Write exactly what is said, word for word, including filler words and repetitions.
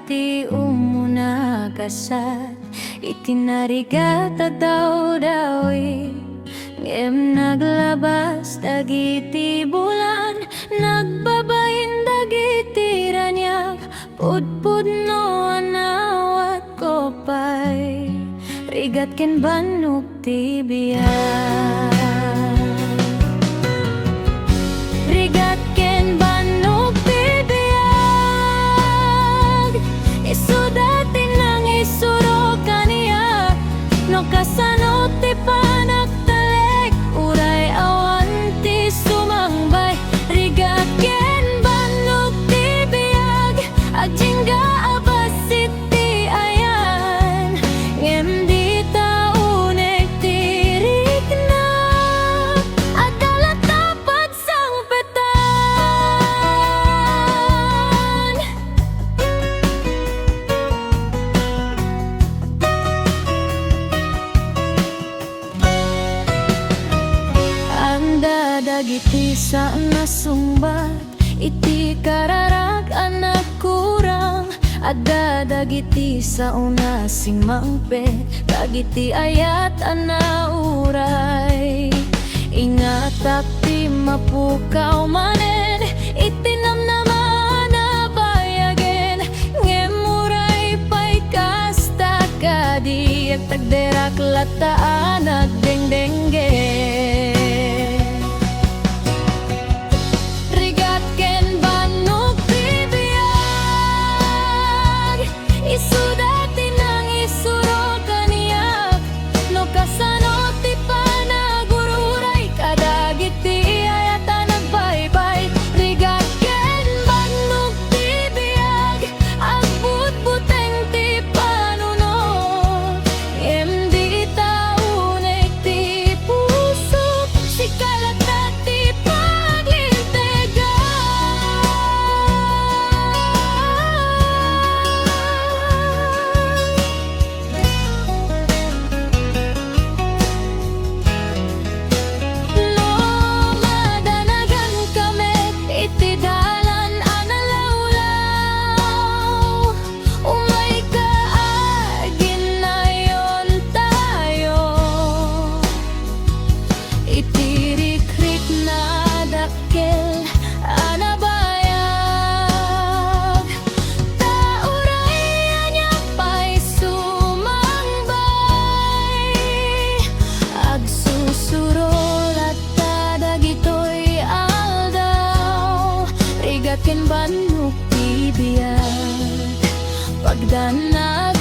ti umuna kasar iti narigat a dawdawi, ngem naglabas dagiti bulan, nagbabain dagiti raniag, pudpudno a nawatko pay, rigat ken bannok ti biag. Rigat ken bannok ti biag, isuda ti nangisuro kaniak, no kasano ti panagtalek, uray awan ti sumangbay. Rigat ken bannok ti biag, agingga a bassit ti ayan, ngem dita uneg ti rikna, adda latta pagsangpetan. Adda dagiti saan a sungbat iti kararag a nagkurang. Adda dagiti saona simmangpet dagiti ayat a nauray. Ingatak ti mapukaw manen iti namnama a nabayagen, ngem uray pay kasta, kadi agtagderak latta a nagdengdengge. Rigat ken bannok ti biag, isuda ti nangisuro kaniak, no kasano ti panagururay kadagiti ayat a nagbaybay. Rigat ken bannok ti biag, agbutbuteng ti panunot, ngem dita uneg ti pusok, sika latta ti paglintegan. No madanaganka met iti dalan a nalawlaw, umayka, aginnayontayo iti rikrikna a dakkel a nabayag. Ta uray ania pay sumangbay, agsusuro latta dagitoy aldaw. Rigat ken bannok ti biag, pagdanag